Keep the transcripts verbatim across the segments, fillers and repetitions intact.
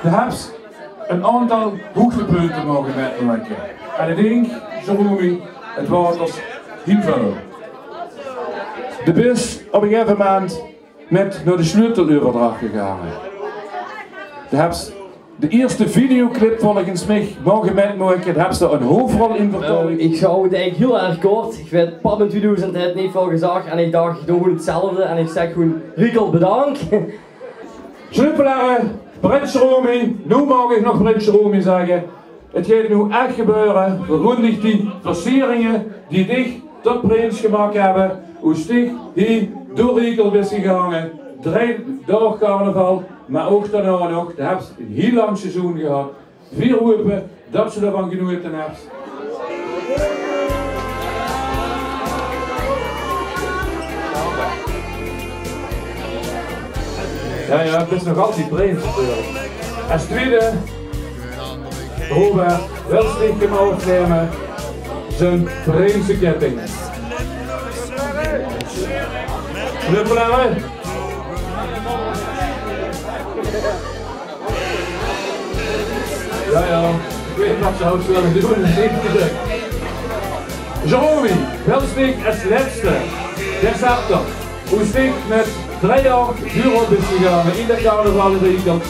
De höbs 'n aontal hoegtepunte moge mitmake. En ich dink, Jeromy, 't waor 'r hiel väöl. De bis op e gegaeve moment mit nao de sjleuteleuverdrach gegange. De höbs de ierste videoclip volges mich moge mitmake. De höbs dao 'n hoofdrol in vertolk. Ehm, ich haw 't eigelik hiel erg kort. Ich weit, pap in twiedoezend haet neet väöl gezag en ich dach, ich doon gewoen 'tzelfde en ich zèk gewoen: Riekelt, bedank. Sjleuteleuver, prins Jeromy, noe maag ich nog prins Jeromy zègke. 't Geit noe ech gebeure. Veer goon dich die versieringe die dich tot prins gemaak höbbe, oes dich hie door Riekelt bis gegange, drei daog carnaval, mer ouch daonao nog, de höbs 'n hiel lang seizoen gehad. Veer hope dats se d'rvan genote höbs. Jao, jao, 't is nog altied prins natuurlik. Es twiede, Robert, wils dich 'm aafneme, zien prinsekètting. Knuffelaar. Jao, jao. Ich weit waat ze ouch wille doon, neet gedrök. Jeromy, wils dich es lèste, de scepter, oes dich mit drei jaor deur bis gegange in de carnaval in Riekelt,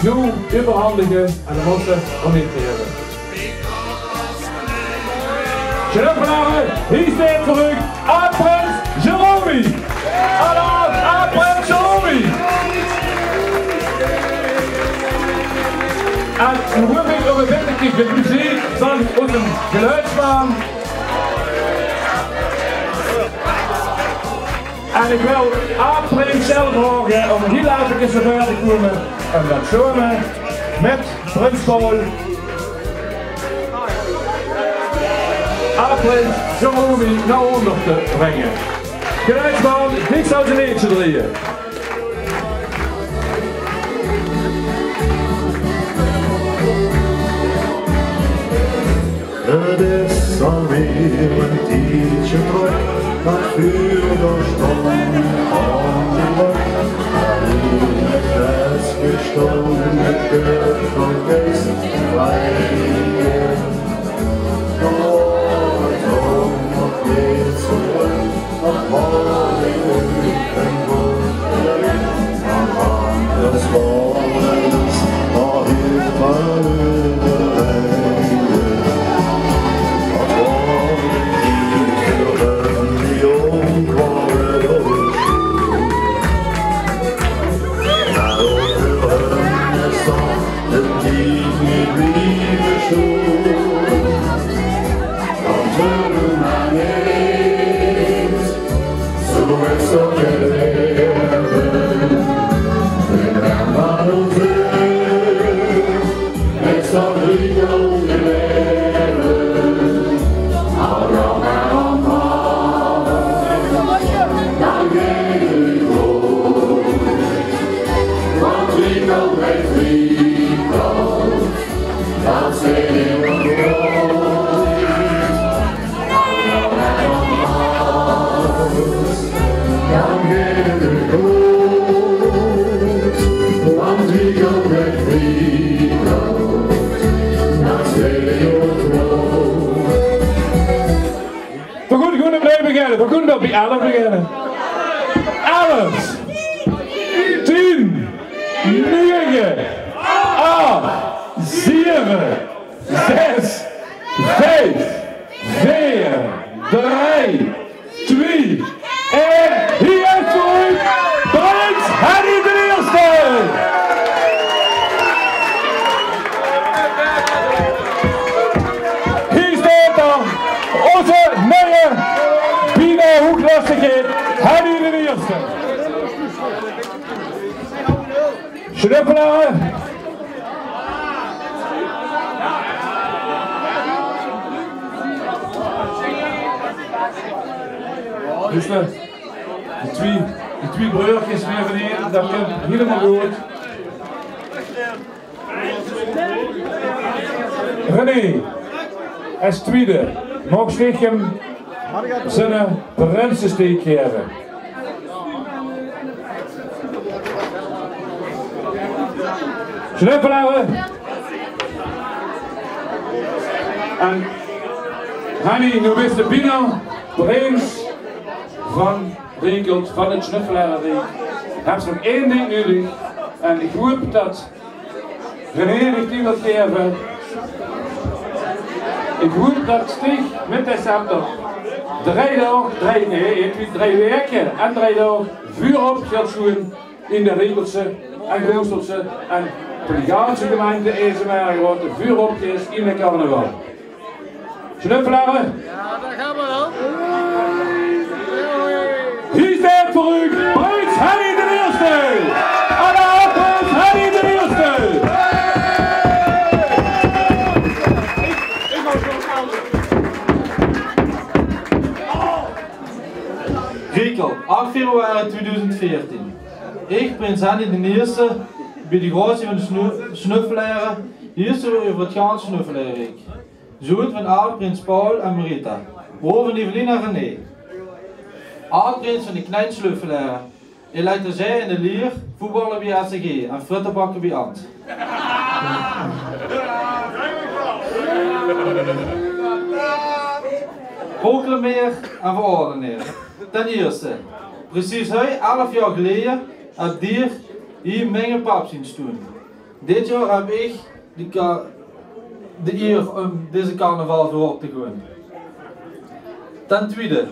noe euverhandige en dan mós se 'm mitgaeve. Knuffelaar, hie steit veur uch aad-prins Jeromy. Alaaf, aad-prins Jeromy. En noe höb ich nog e bitteke meziek van ózze geluidsman. En ich wil aad-prins Sjel vraoge óm hiel efkes nao veure te kómme en det same mit prins Paul aad-prins Jeromy nao ónger te bringe. Geluidsman, dich zals e leedje drejje. 't Is alweer ein tiedje trök, det vuur dao stóng aan de lök. En in 't veske stóng 't keukorkes te drejje. Dao waor 't nog neet zo drök. Veer goon gewoen opnuuj beginne. Veer goon waal bie elf beginne. Elf. Tien. Nege. Ach. Zeve. Zes. Vief. Veer. Drei. Twie. En hie is 'r, prins Henny d'n Ierste. Hie steit 'r, ózze nuie, bienao hoeglöstige Henny d'n Ierste. Knuffelaar. Dus, eh, de twie, de twie breurkes neveneen, dat kump hielemaol good. René, es twiede, maag Stichum zinne prinse steek gaeve. Sjnuffelere. En Henny, noe bis se bienao prins van Riekelt, van 't Sjnuffelereriek. Höbs nog ein dink nudig. En ich hoop dat René dich die wilt gaeve. Ich hoop dat Stig mit de scepter drei daog, drei, nee, ein, twie, drei waeke en drei daog veurop geit stoon in de Riekeltse en Goosteltse en veur de ganse gemeinte Eesemerge, waat de veurop is in de carnaval. Sjnuffelere. Jao, dao gaon v'r al. Hie steit veur uch prins Henny d'n Ierste. Alaaf, prins Henny d'n Ierste. Riekelt, ach februari tweeduizend veertien. Ich, prins Henny d'n Ierste, bie de groeatste van de Snu-, Sjnuffelere, hie zeen v'r euver 't gans Sjnuffelereriek. Zoon van aad-prins Paul en Marita, broor van Evelien en René. Aad-prins van de Klein Sjnuffelere, elektricien in de Lier, voetballer bie A C G en frittebakker bie Ant. Proclameer en verordeneer. Ten ierste, precies hei elf jaor geleje höb geer hie minge pap zeen stoon. Dit jaor höb ich de ka-, de ier um deze carnaval veurop te goon. Ten twiede,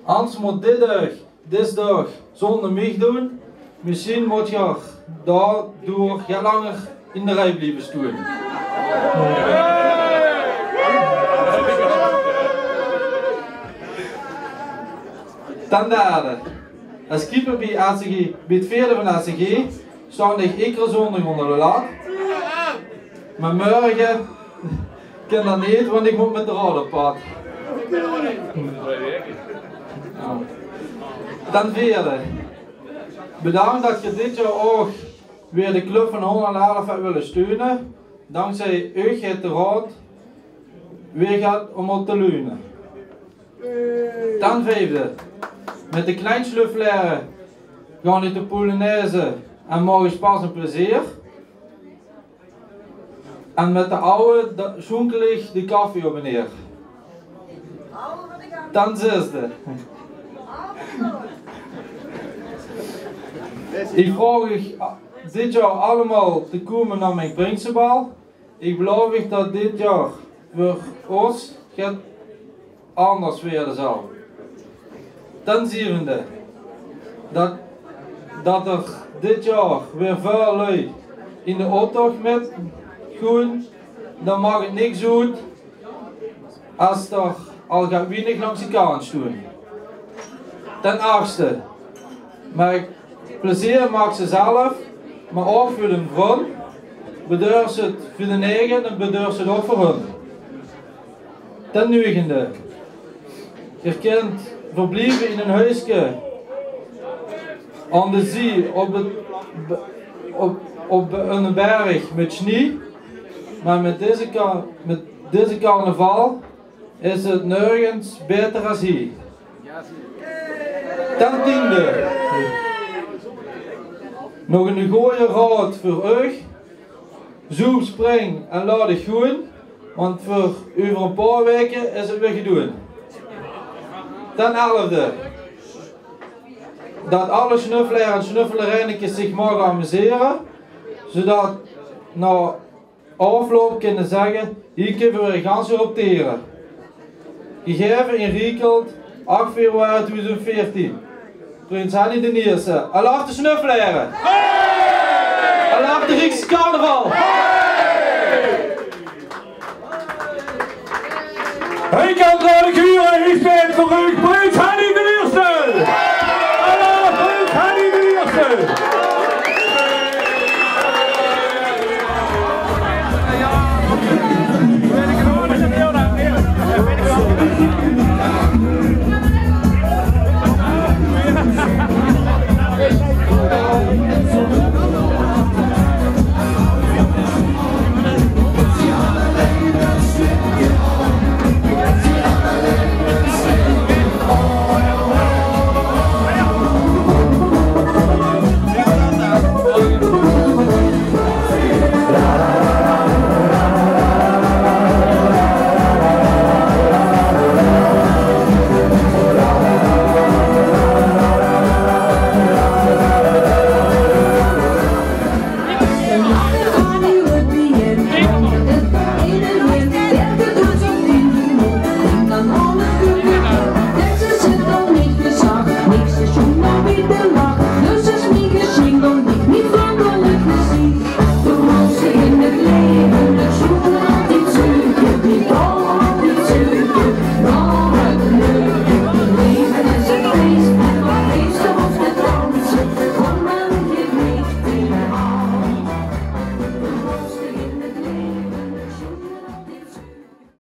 Hans mót dit daag, dis daag zónger mich doon. Mesjien mót geer daodoor get langer in de rij blieve stoon. Ten derde, es keeper bie A C G, bie 't veerde van A C G, stóng ich iedere zóndig ónger de lat. Mer mörge kin dat neet, want ich mót mit de raod op pad. Jao. Ten veerde, bedank dat geer dit jaor ouch weer de club van honderd elf höb wille steune. Dankzij uch haet de raod weer get óm op te leune. Ten vijfde, mit de Klein Sjnuffelere gaon ich de polonaise en maak ich spas en plezeer. En mit de awwe, da-, sjoenkel ich de kaffee op en neer. Ten zesde, ich vraog uch dit jaor allemaol te kómme nao mien prinsebal. Ich beloof uch dat dit jaor veur ós get anders waere zal. Ten zevende, dat, dat d'r dit jaor weer väöl lui in de optoch mit goon, dan maak 't niks oet es d'r al get wienig langs de kant stoon. Ten achtste, mer plezeer maak ze zelf, mer ouch veur de vrun. Bedurf ze 't veur de eige, dan bedurf ze 't ouch veur hun. Ten negende, geer kint verblieve in ein huiske aan de zie op 't be-, op, op eine berg mit snie, mer mit deze ka-, mit deze carnaval is 't nörges baeter es hie. Ten tiende, nog eine gooje raod veur uch. Zoep, spring en laot uch goon, want veur euver ein paar waeke is 't weer gedoon. Ten elfde, dat alle sjnuffelere en sjnuffelerinekes zich moge amusere, zodat nao aafloup kinne zègke: hie kinne v'r weer gans weer op tere. Gegaeve in Riekelt, ach februari tweeduizend veertien. Prins Henny d'n Ierste. Alaaf de sjnuffelere! Alaaf de Riekse carnaval! Hei, kant laot ich hure, hie steit veur uch prins Henny!